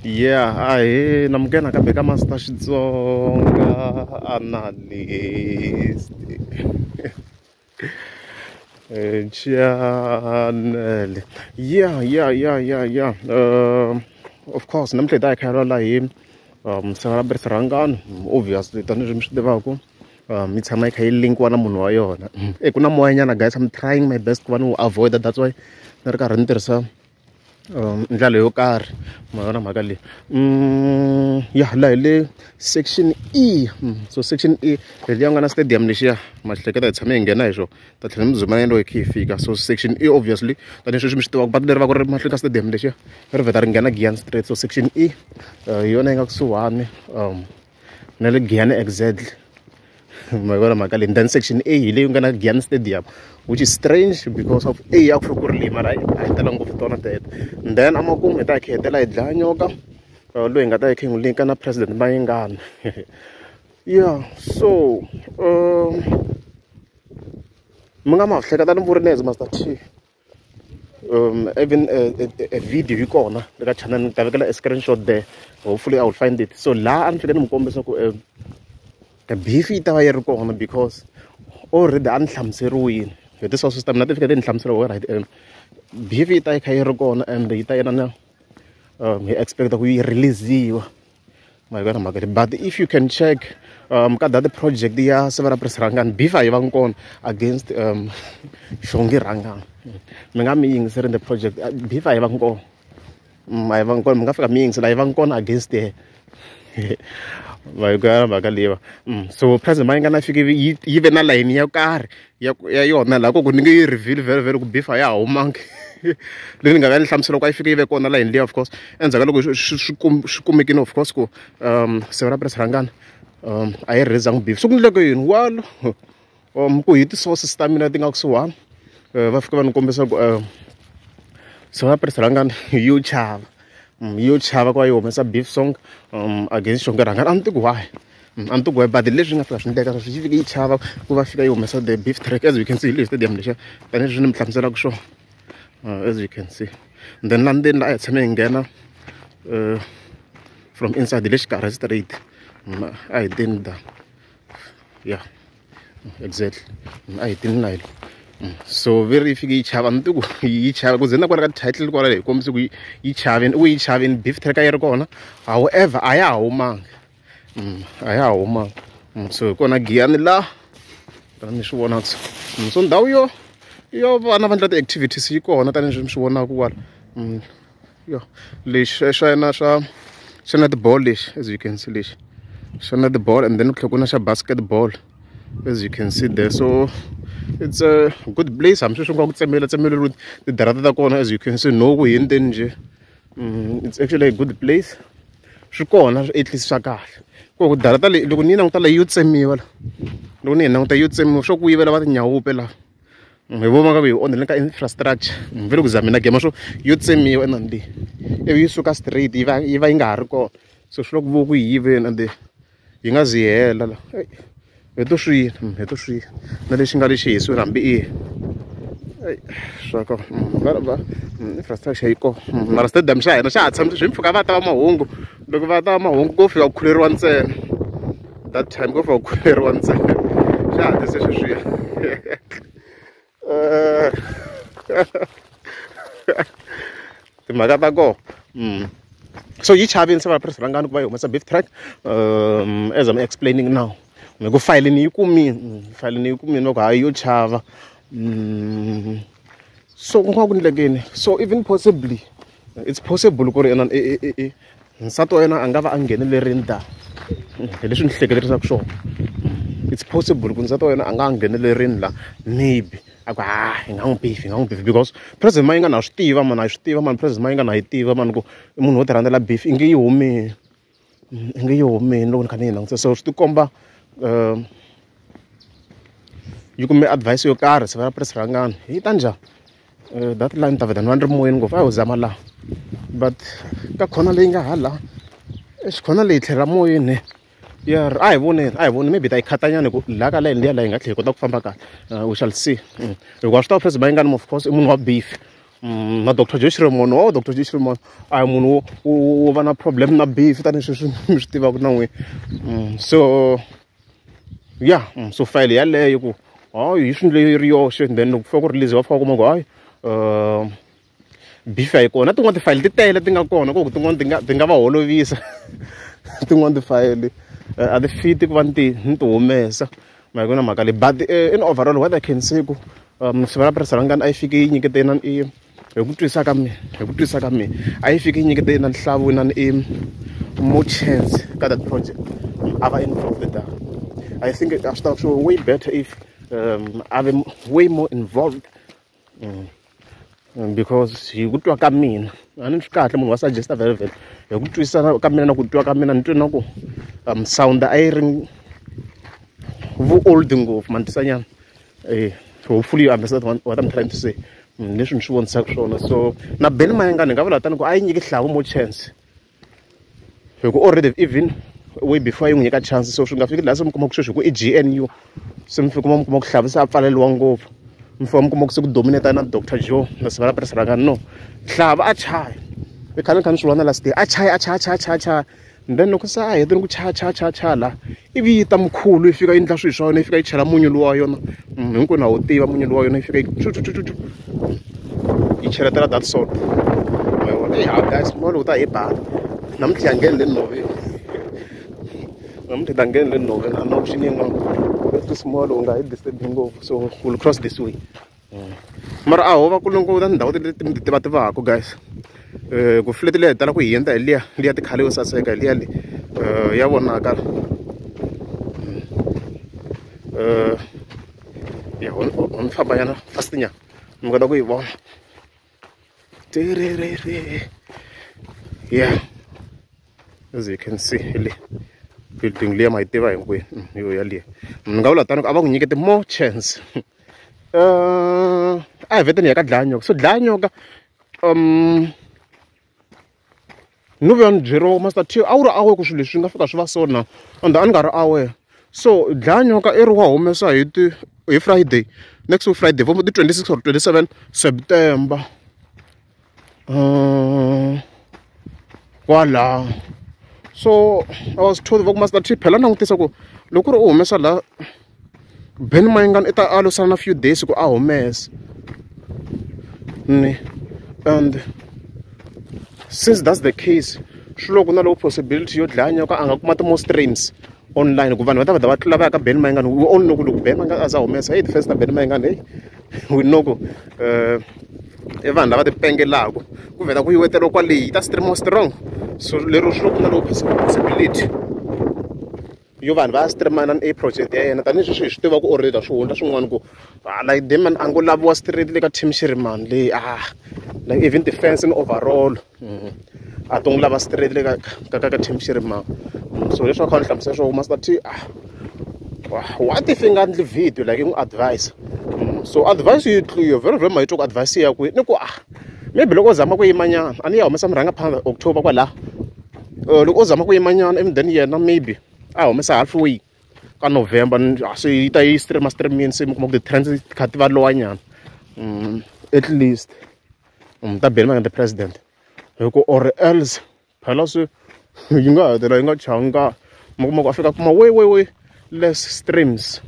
Yeah, ahee namukela nakambe ka Master Xitsonga Analyst channel. Yeah, yeah, yeah, yeah, yeah. Of course, namuntlha hi ta hi kha hi vulavula hi misava ra Rhangani. Obviously, tanihileswi mi swi tivaka, yi tshama yi kha yi linkiwa na munhu wa yona. E ku na moyanyana guys, I'm trying my best ku va ni wu avoid, that's why ni ri karhi ni tirhisa ndlela yo karhi. Ma yona mhaka leyi. Ya laha hi le section E. So section E hi liya nga na stadium lexiya, ma hleketa hi tshame hi nghena hi xona, ta tlhela mi zuma yendlo hi kha hi fika. So section E, obviously, tanihileswi mi swi tivaka, patu leri va ku ri mahlweni ka stadium lexiya ri vheta ri nghena Giyani straight. So section E hi yona yi nga kusuhani na le Giyani exactly. Ma vona mhaka leyi. Then section A hi leyi nga na Giyani Stadium, which is strange because of A ya ku ku ri leyi, mara a hi tala ngopfu tona teto. And then amakumu hi ta hi kha hetela hi dlaya nyoka loyi hi nga ta hi kha hi n'wi linka na President Mayengani. Yeah, so mi nga ma hleketa ni vurile as Master T. Even a video yi kona eka channel, ni ta vekela a screenshot there, hopefully I will find it. So laha a ni fike ni mi kombisa ku beef yi ta va yi ri kona because already a ni hlamuseriwile hi ti-sources ta mina, ti fike ti ni hlamusela, right, beef yi ta yi kha yi ri kona and yi ta yena hi expecta ku yi release-iwa. Ma yi vona mhaka leyi. But if you can check ka that project ya Sivara Prince Rhangani, beef a yi vangi kona against Xongi Rhangani. Mi nga mi yingiserini the project, beef a yi vangi kona, a yi vangi kona. Mi nga fika mi yingisela, a yi vangi kona against her. Va yi mhaka leyiwa. So President Mayengani a fike yi ve na layini yo karhi ya yona laha ku ni nge yi reveal very very ku beef a ya ha humangi leyi ni nga va ni hlamusela ku a yi fike yi ve kona layini liya. Of course, endzhaku ka loko swi kumekile, of course, ku Sivara Prince Rhangani a yi release beef, so ku ndleke yini walo ku hi ti-sources ta mina ti nga kusuhani, va fika va ni kombisa ku Sivara Prince Rhangani yo chava, yo chava ku va yi humesa beef song against Xongi Rhangani. A ni tivi why, a ni tivi why, but leswi nga fika swi ndleka sweswi, yi fike yi chava ku va fika yi humesa the beef track. As you can see, hi le stadium lexiya, tanihileswi ni mi hlamuselaka swona, as you can see. And then la ndzeni la a hi tshame hi nghena from inside le xikarhi straight, a hi teni da. Yeah, exactly, a hi teni na hilo. So veri yi fike yi chava, ni tiku yi chava ku ze na kwala ka title kwala hi kombise ku yi chavini, u yi chavini. Beef track a yi ri kona, however a ya ha humanga, a ya ha humanga. So hi kona Giyani la tani mi swi vonaka. So ndhawu yo vana va endla ti-activities yi kona, tanihileswi mi swi vonaka kwala. Yo lexi xa yena xa netball lexi, as you can see, lexi xa netball, and then ku tlhela ku na xa basketball, as you can see there. So it's a good place, hambi sweswi nga ku tsemela tsemeleriwe tidarata ta kona, as you can see, no ku hindzeni njhe. It's actually a good place, swi kona at least swa kahle ku darata leyi. Loko ni yi languta leyi yo tsemiwa la, loko ni yi languta yo tsemiwa swo ku yivela va tinyawupe la, hi vo va nga ku hi onhele ka infrastructure. Ve le ku zameni na gema swo yo tsemiwa enani leyi, ivi yi suka straight yi va yi nga ha ri kona. So swi loko vo ku yi yiveni ende yi nga zi yi hela la hi to swi hi to swi na lexi nga lexi hisiweni hambi i swa kona va infrastructure yi kona. Mara stadium xa hina xa ha tshamise swi mpfhuka va ta va mahungu. Loko va ta va mahungu, ko fika ku khuleriwa ntsena that time, ko fika ku khuleriwa ntsena, xa ha tise sweswiya. Timhaka ta kona. So yi chavini se va Prince Rhangani ku va yi humesa beef track, as I'm explaining now, hi ku file ni yi kumini, file ni yi kumini, va ku hayi yo chava. So ku nga ku ndlekeni, so even possibly, it's possible ku ri yena nsati wa yena a nga va a nghenelerini da, hi leswi ni hleketerisaka swona. It's possible ku nsati wa yena a nga nghenelerini la, maybe a ku ha hi nga n'wi beef, hi nga n'wi beef, because President Mayengani a swi tiva mani, a swi tiva mani, President Mayengani a yi tiva mani ku i munhu wo ti rhandzela beef, i nge yi humeni, i nge yi humeni loko ni kha ni yi langutisa. So swi ti komba yi kume advice yo karhi siva ra Prince Rhangani yi ta njhani. That line ta vheta ni va ni ri moyeni ngopfu, a ho zama laha, but ka khona leyi nga hala xikhona leyi tlhela moyeni ya, a hi voneni, a hi voni, maybe ta yi khatanyana ku laha ka layeni liya laha hi nga tlhela hi kota ku famba kahle. We shall see, hikuva swi tiva President Mayengani, of course, i munhu wa beef. Na Dr. Joe Shirimon, oh Dr. Joe Shirimon, a munhu wo va na problem na beef tanihi sweswi mi swi tivaka na n'wina. So yeah, so file yaleyo ku hayi hi swi ndle yi ri yoxe, and then loko ku fika ku release va fika kuma ku hayi beef a yi kona. Tin'wana tifayili ti tele ti nga kona ku tin'wana ti nga va holovisa. Tin'wana tifayili a ti fiti ku va ni ti humesa ma yi na mhaka leyi. But in overall what I can say ku Sivara Press Rhangani a yi fiki yi nyikete na i hi ku twisisa ka mina, hi ku twisisa ka mina a yi fiki yi nyikete na Nhlavu na i more chance ka that project a va involved there. I think a swi ta swi way better if a ve way more involved, because hi ku twa ka mina a ni swi kahle munhu wa suggesta vhele vhele hi ku twisisa ka mina na ku twa ka mina ni twe na ku sound a yi ri vu old ngopfu ma ni twisa nyana. Hopefully you understand what I'm trying to say, leswi ni swi vonisaka swona. So na Benny Mayengani hi nga vula tani ku a yi nyiki Hlavu more chance hi ku already even way before yi n'wi nyika chance, so swi nga fiki laha se mi kuma ku sweswi hi ku i GNU se mi fika mi kuma ku Hlavu se a pfaleliwa ngopfu, mi fika mi kuma ku se ku dominate na Dr. Joe na Sivara Press Rhangani. No, Hlavu a chaya i khale ni kha ni swi vona last day a chaya a chaya chaya chaya chaya, and then loko se a hetile ku chaya chaya chaya chaya la ivi yi ta mkhulu yi fika yi endla swilo swa yona, yi fika yi chela munyu luwa wa yona, hinkwenu ha wu tiva munyu luwa wa yona, yi fika yi chu chu chu chu yi cheletela that salt. Ma yi vona? Ya guys, moya lowu ta hi bala namuntlha ya ngheni le nhoveni, namuntlha hi ta ngheni le nhoveni, a na option yin'wana. This moya lowu nga hi disturb ngopfu, so we'll cross this way. Mara a ho va kule ngopfu na tindhawu leti mi ti tiva tivaka guys. Ku flat liya hi tala ku hi endla hi liya liya tikhale yo saseka hi liya le ya vonaka. Ya ho ni famba nyana fast nyana mi kota ku yi vona. Yeah, as you can see le building liya ma yi tiva hinkwenu yo yaliya. Ni nga vula tano ku a va n'wi nyikete more chance. A hi vheteni ya ka Dlaya Nyoka. So Dlaya Nyoka no vuya ni byeriwa Master T a wu ri aware ku swilo leswi nga fika swi va so na, and a ni nga ri aware. So Dlaya Nyoka i ri wa humesa hi ti hi Friday, next week Friday, vo ti 26 or 27 September kwala. So I was told va ku Master T phela langutisa ku loko ku ri u humesa la Benny Mayengani i ta a lwisana na few days ku a humesa ni, and since that's the case swi loko na lowu possibility yo Dlaya Nyoka a nga kuma ti more streams online ku vanhu va ta va va tlula va ya ka Benny Mayengani. We all know ku loko Benny Mayengani a za humesa, hey ti-fans ta Benny Mayengani, hey we know ku i vanhu lava ti pengelaku ku vhela ku yi weteliwa kwale yi ta stream strong. So lero swi loko na lowu possibility yo vanhu va ya streama na a project ya yena tanihi sweswi hi swi tiva ku already swi hundza swin'wana ku like Damian a ngo laviwa straight le ka team Shirimani leyi like even defense in overall a to n'wi lava straight le ka team Shirimani. So leswi a kha ni hlamusela swo Master T what if i nga endli video like i n'wi advice. So advice yi clear very very ma yi twa ku advice ya kwihi ni ku maybe loko o zama ku yimanyana a ni ya humesa murhangaphandle October kwala, loko o zama ku yimanyana and then yena maybe a humesa halfway ka November se yi ta yi stream streamini se mi kuma ku ti-trends ti kha ti va lower nyana, at least ta Benny Mayengani the president hi ku or else phela se yi nga hetelela yi nga changa mi kuma ku a fika kuma way way way less streams.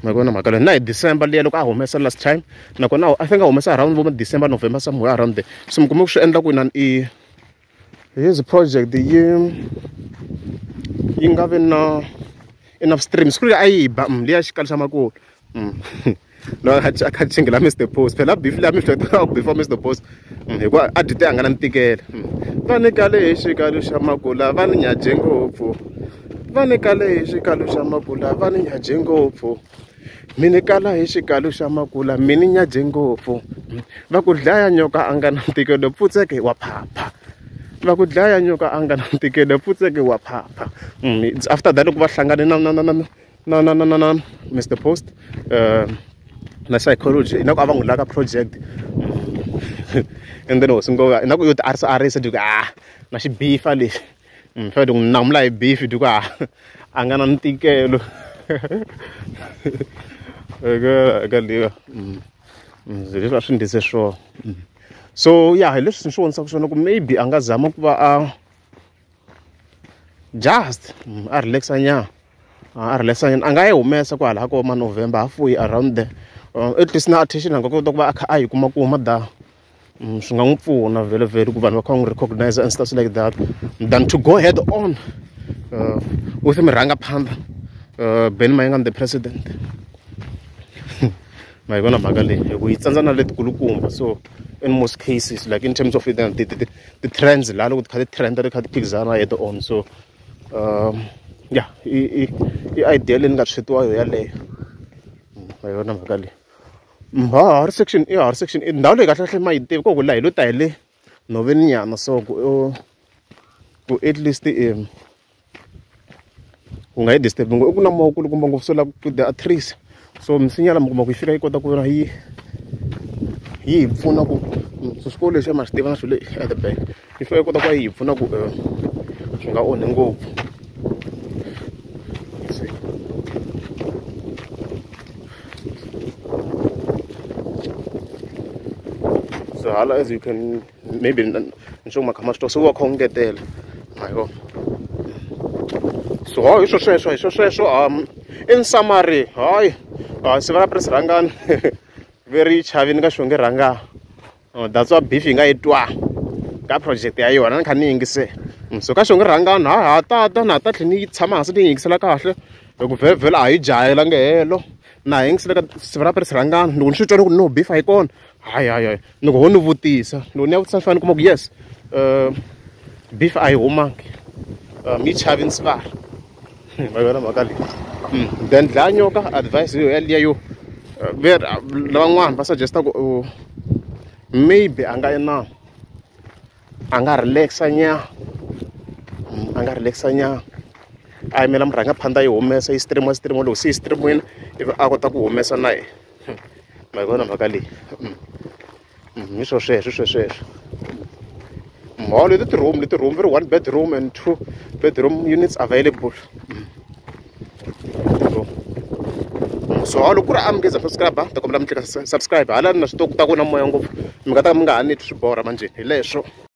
Ma vona mhaka leyi na hi December liya loko a humesa last time nakona I think a humesa around vo December November somewhere around there. So mi kuma ku swi endla ku inani i his project yi nga vi na enough streams ku ri a yi ba liya xikalo xa makulu loko a kha chingela Mr Post phela beef liya mi swi hleketa ku before Mr Post hikuva a dyi te a nga na ntikelo. Va ni kale hi xikalo xa makula va ni nyaje ngopfu, va ni kale hi xikalo xa makula va ni nyaje ngopfu, mi ni kala hi xikalo xa makula mi ni nyaje ngopfu, va ku dlaya nyoka a nga na ntikelo pfutseke wa phapha, va ku dlaya nyoka a nga na ntikelo pfutseke wa phapha. It's after that loko va hlangane na Mr Post na psychology na ku a va n'wi laka project and then hosi ngova na ku yo ti arisa arisa dyi ku na xi beefa lexi fa di n'wi namula hi beef dyi ku a nga na ntikelo eka liya. Leswi a swi ndlise swona. So ya hi leswi swi vonisaka swona ku maybe a nga zama ku va a just a relaxa nyana, a relaxa nyana, a nga yi humesa kwalaho ko ma November halfway around there. At least na attention a nga kota ku va a kha a yi kuma kuma da. Swi nga n'wi pfuna vhele vhele ku vanhu va kha va n'wi recognize and stuff like that, than to go head on with murhangaphandla Benny Mayengani the president. Ma yi vona mhaka leyi, hi ku yi tsandza na letikulukumba. So in most cases, like in terms of the trends laha loko ti kha ti trenda, ti kha ti phikizana head on. So yeah, i idea leyi ni nga tshwetiwa yo yaleyo. Ma yi vona mhaka leyi. Ha ri section i ha ri section i ndhawu leyi kahle kahle ma yi tivi ko ku laha hi lo ta hi le nhoveni nyana, so ku at least ku nga yi disturb ngopfu. I ku na moya kulukumba ngopfu, so la ku there are trees, so misinya la mi kuma ku yi fika yi kota ku va yi hi pfuna ku so xikolo lexi ma xi tiva na xo le at the back yi fika yi kota ku va yi hi pfuna ku swi nga onhi ngopfu. So hala as you can maybe nxo ma khama swi so wa khongetela ma yi vona. So hi swo sweswo, hi swo sweswo. In summary, hayi siva ra Prince Rhangani very chavini ka Xongi Rhangani. That's why beef yi nga yi twa ka project ya yona ni kha ni yingisela. So ka Xongi Rhangani ha tata na ta tlhela ni yi tshama hansi ni yingisela kahle hi ku vhevhela a yi jahelangi helo. Na yingisela ka siva ra Prince Rhangani loko ni swi twa ni ku no beef a yi kona, hayi hayi hayi, ni ku ho ni vutisa, loko ni ya vutisa ni fanele ni kuma ku yes, beef a yi humangi, yi chavini sivara. Ma yi vona mhaka leyi. Then dlaya nyoka advice yo yaliya yo lavan'wana va suggesta ku maybe a nga na a nga relaxa nyana, a nga relaxa nyana, a yimela murhangaphandla yi humesa yi stream stream, loko se yi streamini ivi a kota ku humesa na yena. Ma yi vona mhaka leyi. Hi swo sweswo, swo sweswo. Mholo leti room, leti room very 1 bedroom and 2 bedroom units available. So loko ku ri a mi nge za subscribe, ta kombela mi tlika subscribe hala na swi ta ku na moya ngopfu, mi nga ta mi nga ha ni twi swi borha manjhe hi leswo.